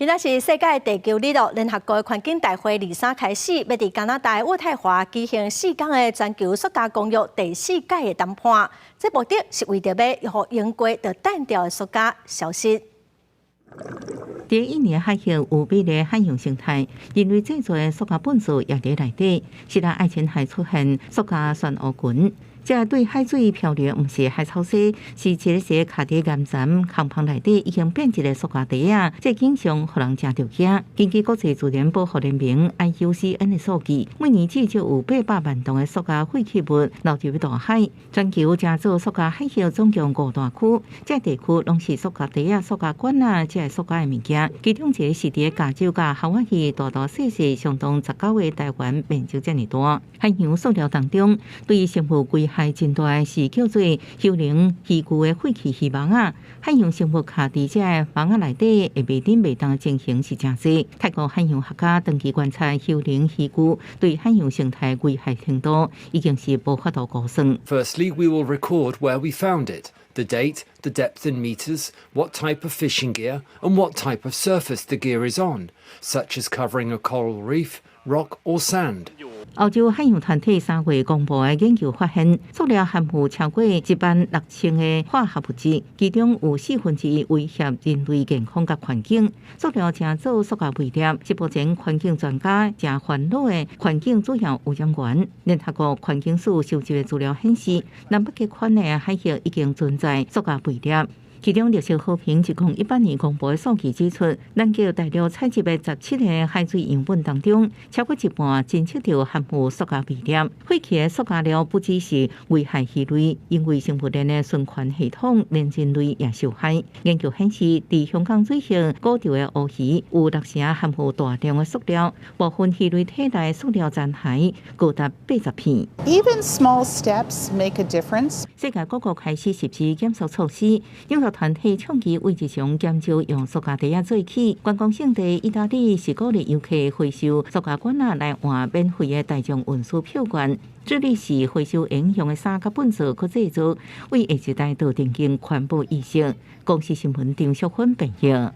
今仔是世界地球日咯，聯合國環境大會23開始，欲佇加拿大渥太華舉行4天的全球塑膠公約第四屆的談判。這目的是為著欲予用過就擲掉的塑膠消失。佇印尼海域有美麗海洋生態，人類製造的塑膠糞埽也佇內底，是來愛琴海出現塑膠漩渦群。這對海水漂流，毋是海草沙，是一个个卡佇岩層空縫內底已經變一个塑膠袋仔。這景象予人誠著驚。根據國際自然保護聯盟 IUCN 的數據，每年至少有800萬噸的塑膠廢棄物流入大海。全球成做塑膠海域總共五大區，這地區攏是塑膠袋仔、塑膠管仔，這塑膠的物件。其中一个是佇加州佮夏威夷，大大細細相當19個台灣面積遮爾大。海洋塑料當中，對生物危害真大的是叫做幽靈漁具的廢棄漁網仔。海洋生物卡佇這个網仔內底會袂振袂動的情形是誠濟。泰國海洋學家長期觀察幽靈漁具對海洋生態危害程度，已經是無法度估算。 Firstly, we will record where we found it, the date, the depth in meters, what type of fishing gear, and what type of surface the gear is on, such as covering a coral reef, rock or sand. 歐洲海洋團體3月公布的研究發現，塑料含有超過16,000個化學物質，其中有1/4威脅人類健康佮環境。塑料成做塑膠微粒，是目前環境專家誠煩惱的環境主要污染源。聯合國環境署收集的資料顯示，南北極圈的海域已經存在塑膠微粒。其中，綠色和平2018年公布的數據指出，南極大陸採集的17個海水樣本當中，超過一半偵測著含有塑膠微粒。廢棄的塑膠料不只是危害魚類，因為生物鏈的循環系統，連人類也受害。研究顯示，佇香港水域捕著的烏魚有六成含有大量的塑料，部分魚類體內塑料殘骸高達80片。 Even small steps make a difference. 世界各國開始實施減塑措施，英國團體倡議為日常減少用塑膠袋仔做起。觀光勝地意大利是鼓勵遊客回收塑膠管仔來換免費的大眾運輸票券。致力是回收應用的衫佮糞埽去製造，為下一代奠定環保意識。公視新聞張淑芬編譯。